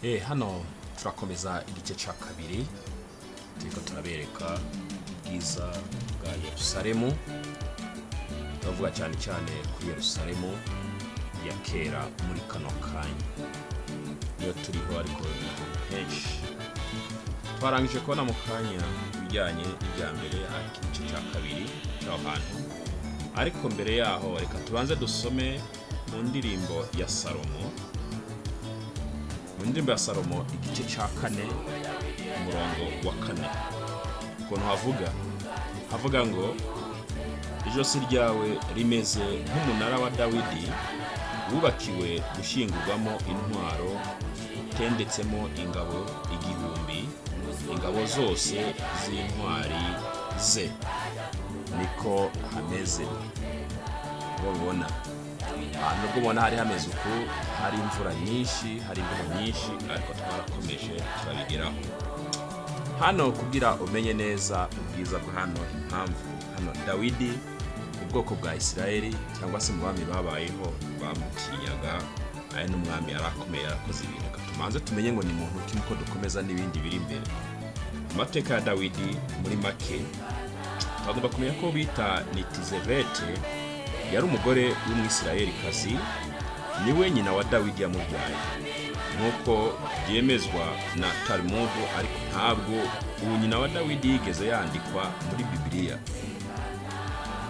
Hano turakomeza igice cya kabiri, turiko turabereka ubwiza bwa Yerusalemu. Turavuga cyane cyane kuri Yerusalemu ya kera muri kano kanya niyo turiho, ariko ni ahantu henshi twarangije kubona mu kanya ibijyanye n'ibya mbere, ariko igice cya kabiri cy'aho hantu. Ariko mbere yaho, reka tubanze dusome mu Ndirimbo ya Salomo, mu Ndirimbo ya Salomo igice cya 4, umurongo wa 4, ukuntu havuga ngo: "Ijosi ryawe rimeze nk'umunara wa Dawidi, wubakiwe gushyingurwamo intwaro, utendetsemo ingabo 1000, ingabo zose z'intwari ze." Niko hameze uko ubibona. Nubwo ubona hari hameze uku, hari imvura nyinshi, hari imbeho nyinshi, ariko twarakomeje turabigeraho. Hano kugira umenye neza ubwiza bwa hano, impamvu hano Dawidi, ubwoko bwa Isirayeli cyangwa se mu bami babayeho bamutinyaga, ari n'umwami yari akomeye, yarakoze ibintu. Reka tumanze tumenye ngo ni muntu ki, muko dukomeza n'ibindi biri imbere. Amateka ya Dawidi muri make, twagomba kumenya ko bita Nitizevete, yari umugore w'Umwisirayelikazi, niwe nyina wa Dawidi yamubyaye nk'uko byemezwa na Talmudu, ariko ntabwo ubu nyina wa Dawidi yigeze yandikwa muri Bibiliya.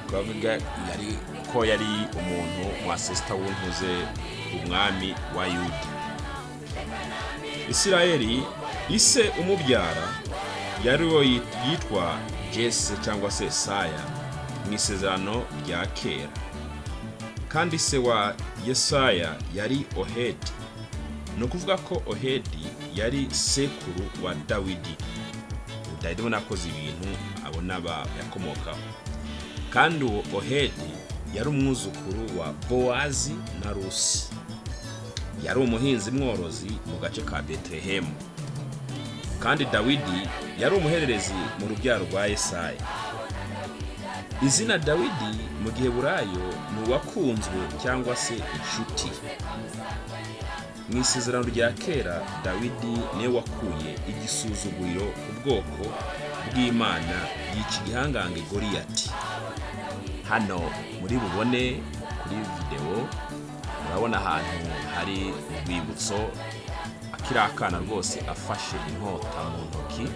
Twavuga yari ko yari umuntu wa sisita w'untuze umwami wa Yuda Isirayeli. Ise umubyara yari uwo yitwa Jese cyangwa se Saya mu Isezerano rya Kera, kandi se wa Yesaya yari Ohedi. Ni ukuvuga ko Ohedi yari sekuru wa Dawidi. Dawidi ubona akoze ibintu abona yakomokaho, kandi uwo Ohedi yari umwuzukuru wa Bowazi na Rusi. Yari umuhinzi mworozi mu gace ka Betelehemu, kandi Dawidi yari umuhererezi mu rubyaro rwa Yesaya. Izina Dawidi mu Giheburayo ni uwakunzwe cyangwa se inshuti. Mu Isezerano rya Kera, Dawidi niwe wakuye igisuzuguriro ku bwoko bw'Imana, yica igihangange Goriyati. Hano muri bubone kuri videwo, murabona ahantu hari urwibutso, akiri akana rwose afashe inkota mu ntoki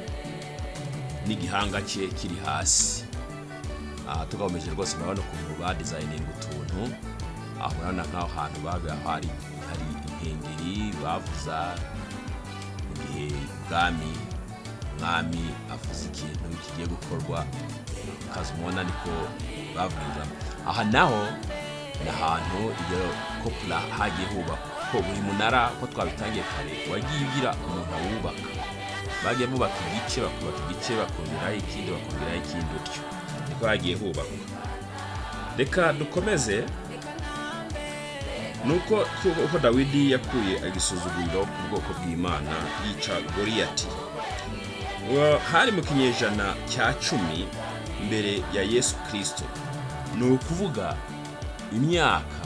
n'igihanga cye kiri hasi. Aha tugakomeje rwose, murabona ukuntu badesigninga utuntu aho. Murabona nk'aho hantu baga hari inkengeri bavuza mu gihe ubwami, umwami avuze ikintu kigiye gukorwa, ukaza umubona niko babwiza. Aha naho ni ahantu iyo kopula hagiye hubakwa, ko buri munara ko twabitangiye kare wagiye ugira umuntu awubaka. Bagiye bubaka igice, bakubaka igice, bakongeraho ikindi, bakongeraho ikindi, utyo niko hagiye hubakwa. Reka dukomeze. Nuko uko Dawidi yakuye agisuzuguriro ku bwoko bw'Imana yica Goriyati. Hari mu kinyejana cya 10 mbere ya Yesu Kirisito, ni ukuvuga imyaka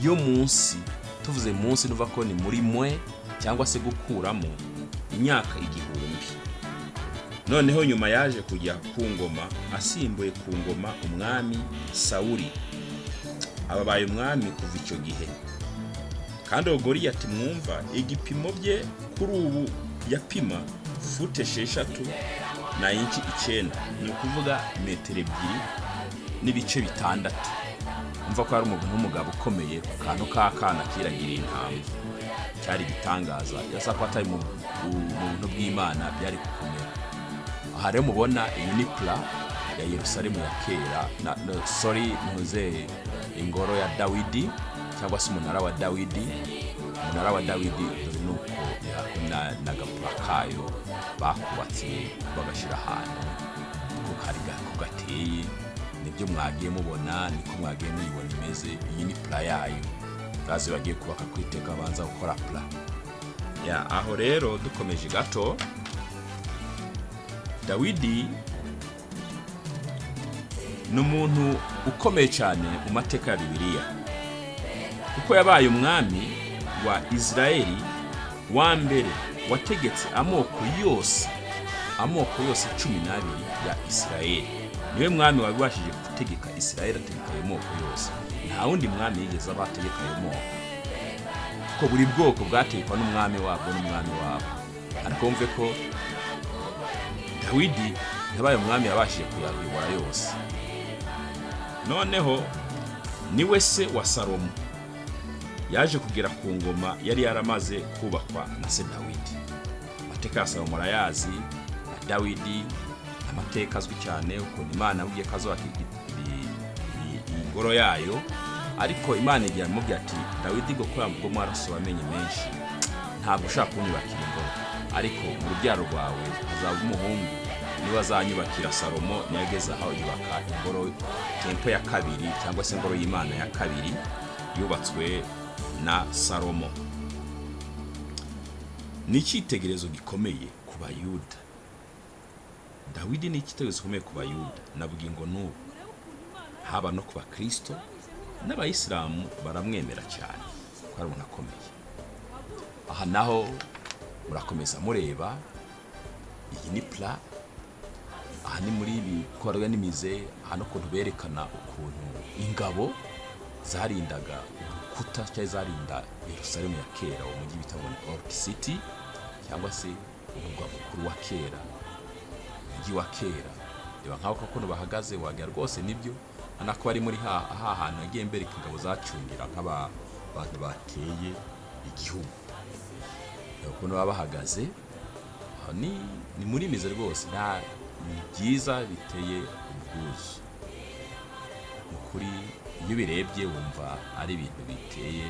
yo munsi. Tuvuze munsi, nuva ko ni muri mwe cyangwa se gukuramo imyaka 1000. Noneho nyuma yaje kujya ku ngoma, asimbuye ku ngoma umwami Sawuli, ababaye umwami kuva icyo gihe. Kandi uwo Goriyati mwumva, igipimo bye kuri ubu yapima fute 6 na inci 9, ni ukuvuga metero 2.6. Umva ko ari umuntu w'umugabo ukomeye ku kantu k'akana kiragiriye intama. Cyari igitangaza, yasa ko atari mu buntu bw'Imana byari gukomera. Aha rero mubona iyi ni plan ya Yerusalemu ya kera na, no, sorry, ntuze ingoro ya Dawidi cyangwa se umunara wa Dawidi. Umunara wa Dawidi dore nuko n'agapura kayo bakubatse, bagashyira ahantu ko kari ko gateye. Nibyo mwagiye mubona, niko mwagiye muyibona imeze. Iyi ni plan yayo. Urazi bagiye kubaka kwiteka banza gukora plan ya aho. Rero dukomeje gato, Dawidi ni umuntu ukomeye cyane mu mateka ya Bibiliya, kuko yabaye umwami wa Isirayeli. Wa mbere wategetse amoko yose, amoko yose 12 ya Isirayeli. Niwe mwami wabashije gutegeka Isirayeli, ategeka ayo moko yose. Nta wundi mwami yigeze aba ategeka ayo moko, kuko buri bwoko bwategekwa n'umwami wabwo n'umwami wabo. Ariko wumve ko Dawidi yabaye umwami yabashije kuyayobora yose. Noneho niwe se wa Salomo, yaje kugera ku ngoma yari yaramaze kubakwa na se Dawidi. Amateka ya Salomo arayazi na Dawidi, amateka azwi cyane, ukuntu Imana yabwiye ko azubaka ingoro yayo. Ariko Imana igira imubwira ati: "Dawidi, gukora bwo maraso wamenye menshi, ntabwo ushaka kunyubakira ingoro, ariko mu rubyaro rwawe hazaba umuhungu niwe azanyubakira." Salomo niyo aho yubaka ingoro, temple ya kabiri, cyangwa se ingoro y'Imana ya kabiri yubatswe na Salomo. Ni icyitegererezo gikomeye ku Bayuda. Dawidi ni icyitegererezo gikomeye ku Bayuda na bugingo n'ubu, haba no ku Bakristo n'Abayisilamu baramwemera cyane ko ari umuntu akomeye. Aha naho murakomeza mureba, iyi ni plan. Aha ni muri ibikorwa n'imize. Hano ukuntu berekana ukuntu ingabo zarindaga urukuta cyangwa zarinda Yerusalemu ya kera, uwo mujyi bita ngo ni Old City, cyangwa se umurwa mukuru wa kera, umujyi wa kera. Reba nk'aho ukuntu bahagaze, wagira rwose nibyo. Urabona ko bari muri ha hantu yagiye mbereka ingabo zacungira nk'abantu bateye igihugu. Reba ukuntu baba bahagaze. Aho ni muri mize rwose, ni byiza, biteye ubwuzu. Mu kuri iyo ubirebye wumva ari ibintu biteye,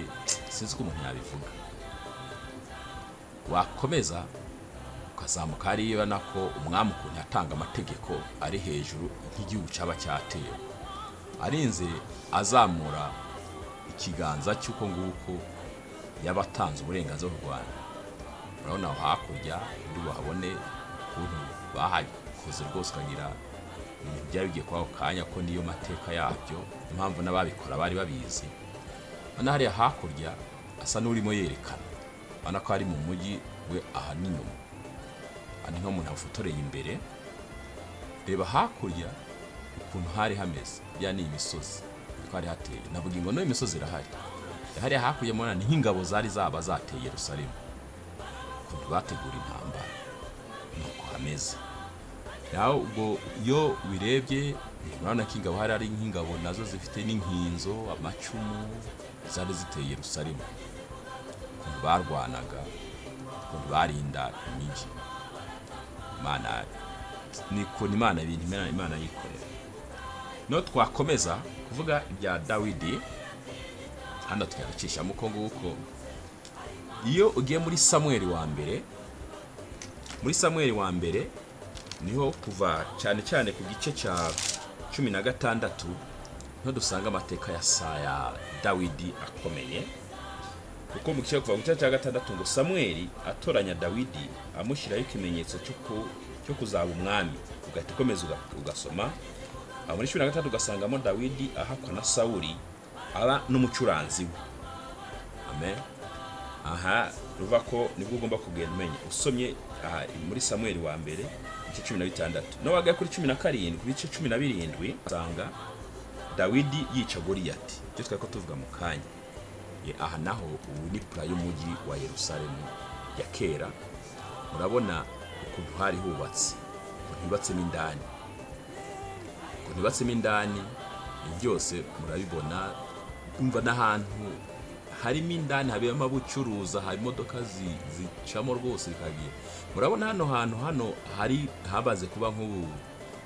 sinzi uko umuntu yabivuga. Wakomeza ukazamuka hariya, ubona ko umwami ukuntu yatanga amategeko ari hejuru, nk'igihugu cyaba cyatewe, arinze azamura ikiganza cy'uko nguko yaba atanze uburenganzira bw'u Rwanda. Urabona aho hakurya uri buhabone ukuntu bahakoze rwose, ukagira ibintu byari bigiye kuba ako kanya, ko niyo mateka yabyo, impamvu n'ababikora bari babizi. Urabona hariya hakurya asa n'urimo yerekana, urabona ko ari mu mujyi we. Aha ni inyuma, aha ni nk'umuntu afotoreye imbere. Reba hakurya ukuntu hari hameze, ya ni imisozi niko hari hateye. Navuga ngo n'iyo misozi irahari hariya hakurya. Mubona ni nk'ingabo zari zaba zateye Yerusalemu, ukuntu bategura intambara nuko hameze. Naho ubwo iyo ubirebye urabona ko ingabo hari ari nk'ingabo nazo zifite n'inkinzo, amacumu, zari ziteye Yerusalemu, ukuntu barwanaga, ukuntu barinda imijyi. Imana ni ukuntu Imana ibintu Imana yikorera. No twakomeza kuvuga ibya Dawidi hano, tukabicishamo uko nguko. Iyo ugiye muri Samweli wa mbere, muri Samweli wa mbere niho kuva cyane cyane ku gice cya 16 niho dusanga amateka ya ya Dawidi akomeye, kuko mu gice, kuva mu gice cya 6, ngo Samweli atoranya Dawidi amushyiraho ikimenyetso cyo kuzaba umwami. Ugahita ukomeza ugasoma aho muri 16, ugasangamo Dawidi ahakwa na Sawuli, aba n'umucuranzi we. Amen. Aha ruva ko nibwo ugomba kugenda umenya usomye aha muri Samweli wa mbere ibice 16, no wagera kuri 17, ibice 17, usanga Dawidi yica Goliyati, ibyo twari ko tuvuga mu kanya. Aha naho ubu ni plan y'umujyi wa Yerusalemu ya kera. Murabona ukuntu hari hubatse, ukuntu hubatsemo indani, ukuntu hubatsemo indani, ibi byose murabibona. Umva n'ahantu harimo indani, haberamo abucuruza, hari imodoka zicamo rwose bikagira. Murabona hano hantu hano hari hamaze kuba nk'ubu,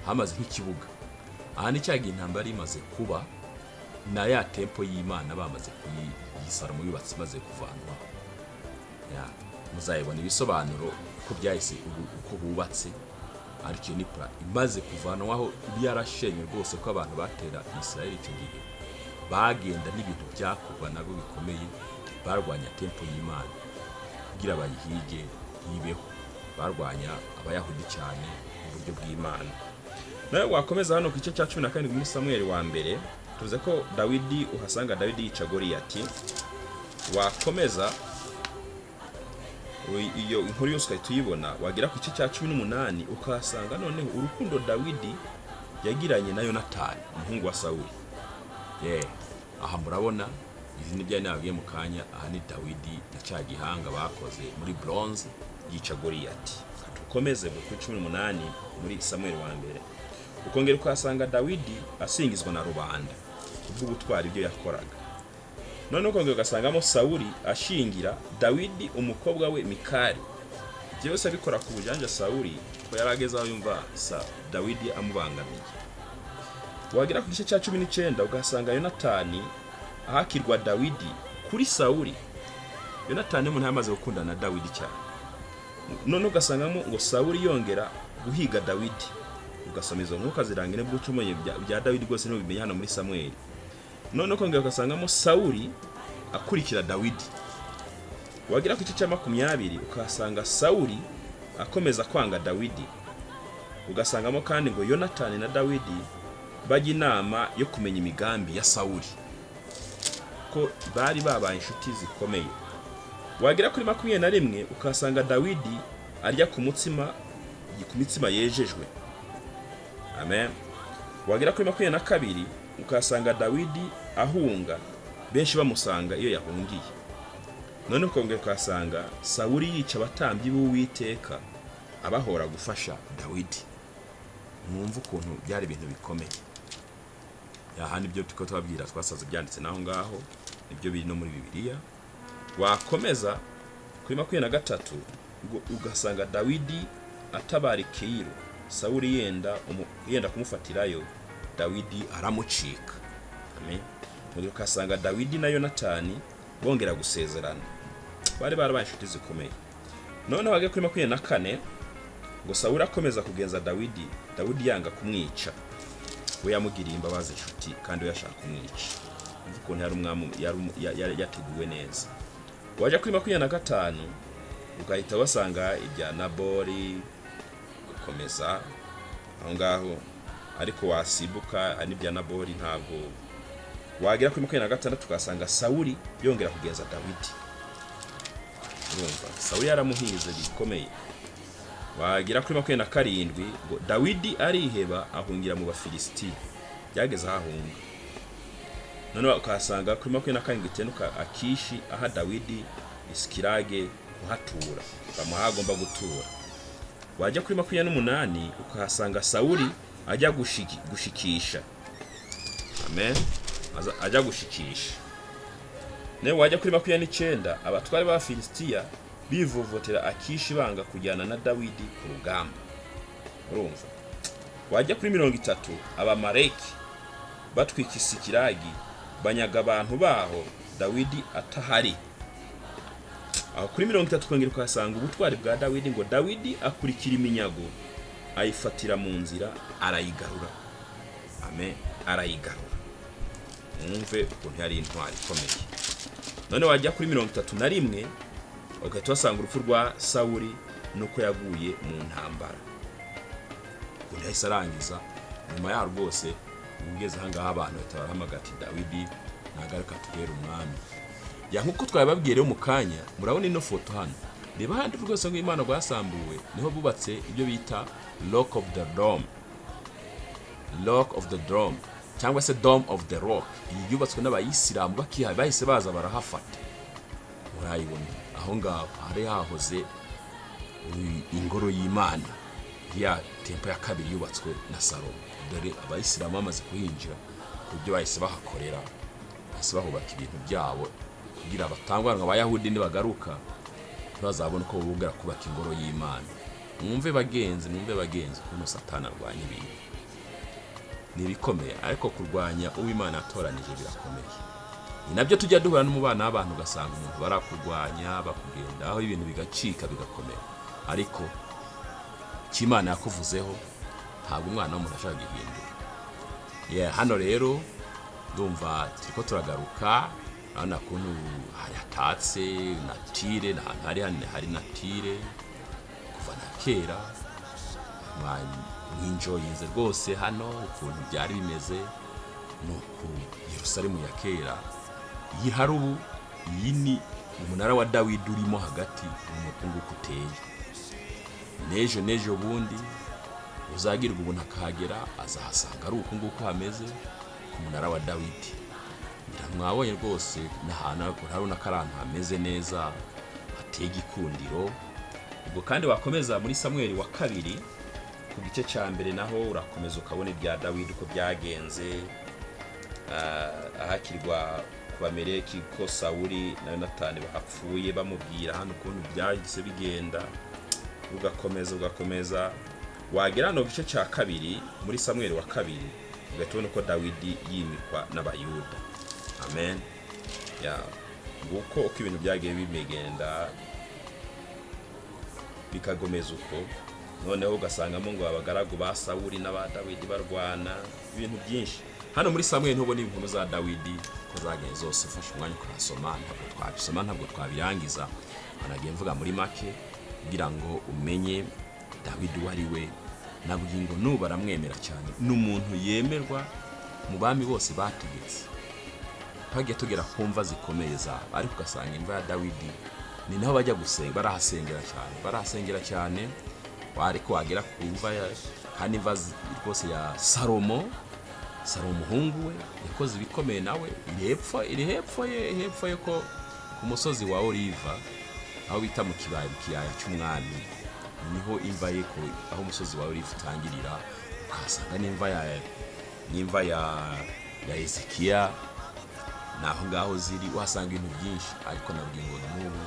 hamaze nk'ikibuga. Aha ni cya gihe intambara yari imaze kuba, na ya temple y'Imana bamaze kuyi Salomo yubatse imaze kuvanwaho. Ya, muzayibona ibisobanuro uko byahise uko bubatse. Ariko iyo ni plan imaze kuvanwaho, byarashenye rwose, ko abantu batera Israel icyo gihe bagenda n'ibintu byakorwa nabo bikomeye, barwanya temple y'Imana kugira bayihige ntibeho, barwanya Abayahudi cyane mu buryo bw'Imana. Nawe wakomeza hano ku gice cya 17 muri Samweli wa mbere, tuvuze ko Dawidi, uhasanga Dawidi yica Goliyati. Wakomeza Iyo inkuru yose ugahita uyibona. Wagera ku gice cya 18, ukahasanga noneho urukundo Dawidi yagiranye na Yonatani, umuhungu wa Sawuli. Yeah. Aha murabona izi ni byari nababwiye mu kanya. Aha ni Dawidi na cya gihanga bakoze muri bronze yica Goliyati. Dukomeze kuri 18 muri Samuel wa mbere. Ukongera ukahasanga Dawidi asingizwa na rubanda kubw'ubutwari, ibyo yakoraga. Noneho ukongera ugasangamo Sawuli ashingira Dawidi umukobwa we Mikali. Ibyo byose abikora ku bujanja Sawuli, ko yari ageze aho yumva sa Dawidi amubangamiye. Wagera ku gice cya 19, ugasanga Yonatani ahakirwa Dawidi kuri Sawuli. Yonatani umuntu yamaze gukundana na Dawidi cyane. None ugasangamo ngo Sawuli yongera guhiga Dawidi. Ugasoma izo nkuru ukaziranga nibwo ucumuye bya Dawidi rwose, ntubimenya hano muri Samweli. None ukongera ugasangamo Sawuli akurikira Dawidi. Wagera ku gice cya 20, ukahasanga Sawuli akomeza kwanga Dawidi. Ugasangamo kandi ngo Yonatani na Dawidi bajya inama yo kumenya imigambi ya Sawuli, ko bari babaye inshuti zikomeye. Wagera kuri 21, ukahasanga Dawidi arya ku mutsima, ku mitsima yejejwe. Amen. Wagera kuri 22, ukahasanga Dawidi ahunga, benshi bamusanga iyo yahungiye. None ukongera ukahasanga Sawuli yica abatambyi b'Uwiteka abahora gufasha Dawidi. Mwumve ukuntu byari ibintu bikomeye. Aha nibyo turiko tubabwira, twasaze byanditse naho ngaho, nibyo biri no muri Bibiliya. Wakomeza kuri 23, ngo ugasanga Dawidi atabara Keyilo, Sawuli yenda kumufatirayo, Dawidi aramucika. Amen. Ugasanga Dawidi na Yonatani bongera gusezerana, bari barabaye inshuti zikomeye. Noneho wagera kuri 24, ngo Sawuli akomeza kugenza Dawidi, Dawidi yanga kumwica. We yamugiriye imbabazi inshuti, kandi we yashaka kumwica. Umva ukuntu yari umwami, yari yateguwe neza. Wajya kuri 25, ugahita wasanga ibya Nabori, ugakomeza aho ngaho. Ariko wasimbuka n'ibya Nabori, ntabwo wagera kuri 26, ugasanga Sawuli yongera kugenza Dawidi. Urumva Sawuli yaramuhize bikomeye. Wagera kuri 27, ngo Dawidi ariheba, ahungira mu Bafilisitiya, byageze aho ahunga. Noneho ukahasanga kuri 27 itenuka Akishi aha Dawidi Isikirage kuhatura, bamuha aho agomba gutura. Wajya kuri 28, ukahasanga Sawuli ajya gushikisha. Amen. Ajya gushikisha. Nawe wajya kuri 29, abatware b'Abafilisitiya bivovotera Akishi, banga kujyana na Dawidi ku rugamba. Urumva wajya kuri 30, Abamaleki batwika Isikiragi, banyaga abantu baho Dawidi atahari. Aho kuri 30 ukongera ukahasanga ubutwari bwa Dawidi, ngo Dawidi akurikira iminyago, ayifatira mu nzira, arayigarura. Amen. Arayigarura. Mwumve ukuntu yari intwari ikomeye. None wajya kuri 31, ugahita uhasanga urupfu rwa Sawuli nuko yaguye mu ntambara, ukuntu yahise arangiza nyuma yaho. Rwose ugeze ahangaha, abantu bahita barahamagara ati: "Dawidi nagaruka tubere umwami." Ya, nkuko twabibabwiye rero mu kanya, murabona ino foto hano. Reba handi rwose ngo Imana rwasambuwe, niho bubatse ibyo bita Rock of the Dome, Rock of the Dome cyangwa se Dome of the Rock. Iyi yubatswe n'Abayisilamu bakihaye, bahise baza barahafata. Murayibona aho ngaho, hari hahoze ingoro y'Imana ya temple ya kabiri yubatswe na Salomo. Dore Abayisilamu bamaze kuhinjira, ku buryo bahise bahakorera, bahise bahubaka ibintu byabo kugira batangwa ngo Abayahudi nibagaruka ntibazabone uko bongera kubaka ingoro y'Imana. Mwumve bagenzi, mwumve bagenzi ukuntu Satani arwanya ibintu. Ni ibikomeye, ariko kurwanya uwo Imana yatoranije birakomeye. Ni nabyo tujya duhura no mu bana b'abantu, ugasanga umuntu barakurwanya, bakugendaho, ibintu bigacika, bigakomera. Ariko icyo Imana yakuvuzeho ntabwo umwana w'umuntu ashaka guhindura. Yeah, hano rero ndumva turiko turagaruka. Urabona ukuntu hari hatatse nature, ni ahantu hari nature kuva na kera. Mwinjoyinze rwose hano ukuntu byari bimeze. Ni uku Yerusalemu ya kera. Iyi hari ubu, iyi ni Umunara wa Dawidi urimo hagati ni uku nguku uteye. N'ejo n'ejo bundi uzagirwa ubuntu akahagera, azahasanga ari uku nguku hameze ku munara wa Dawidi. Ngira mwabonye rwose n'ahantu urabona ko ari ahantu hameze neza, hateye igikundiro. Ubwo kandi wakomeza muri Samweli wa kabiri ku gice cya mbere, naho urakomeza ukabona ibya Dawidi uko byagenze, ahakirwa ku Bameleki, ko Sawuli na Yonatani bahapfuye, bamubwira hano ukuntu byahise bigenda. Ugakomeza ugakomeza, wagera hano ku gice cya kabiri muri Samweli wa kabiri, ugahita ubona uko Dawidi yimikwa n'Abayuda. Amen. Ya, nguko uko ibintu byagiye bimegenda, bikagomeza uko. Noneho ugasangamo ngo abagaragu ba Sawuli n'aba Dawidi barwana, ibintu byinshi. Hano muri Samweli ntubona inkuru za Dawidi ko zagenze zose. Ufashe umwanya ukahasoma, ntabwo twabisoma, ntabwo twabirangiza. Nagiye mvuga muri make kugira ngo umenye Dawidi uwo ari we. Nabwiye ngo n'ubu baramwemera cyane, ni umuntu yemerwa mu bami bose bategetse. Twagiye tugera ku mva zikomeye zabo, ariko ugasanga imva ya Dawidi ni naho bajya gusenga, barahasengera cyane, barahasengera cyane. Ariko wagera ku mva ya kandi imva rwose ya Salomo, Salomo umuhungu we yakoze ibikomeye nawe, iri hepfo, iri hepfo ye, hepfo ye ko ku musozi wa Oliva, aho bita mu kibaya, mu kiyaya cy'umwami, niho imva ye, ko aho umusozi wa Oliva utangirira, ukahasanga n'imva ya Hezekiya, ni aho ngaho ziri, uhasanga ibintu byinshi. Ariko nabwiye ngo n'ubu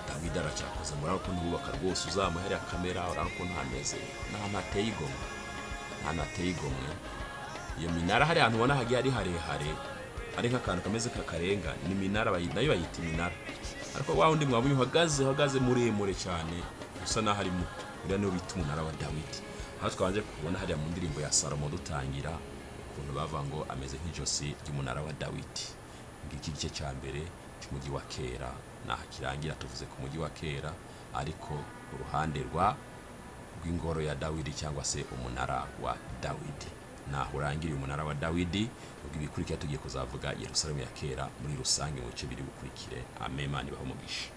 Dawidi aracyakoze. Murabona ukuntu bubaka rwose, uzamuye hariya kamera urabona ukuntu hameze, ni ahantu hateye igomwe, ni ahantu hateye igomwe. Iyo minara hariya hantu ubona hagiye ari harehare, ari nk'akantu kameze k'akarenga, ni iminara, nayo bayita iminara. Ariko wa wundi mwabonye uhagaze muremure cyane, usa n'aho ari muto, uriya niwo bita umunara wa Dawidi. Aho twabanje kubona hariya mu ndirimbo ya Salomo dutangira, ukuntu bavuga ngo ameze nk'ijosi ry'umunara wa Dawidi. Ngiki igice cya mbere cy'umujyi wa kera naha kirangira. Tuvuze ku mujyi wa kera, ariko uruhande rw'ingoro ya Dawidi cyangwa se umunara wa Dawidi naho urangiriye, umunara wa Dawidi. Ubwo ibikurikira tugiye kuzavuga Yerusalemu ya kera muri rusange mu bice biri bukurikire. Amen. Imana ibahe umugisha.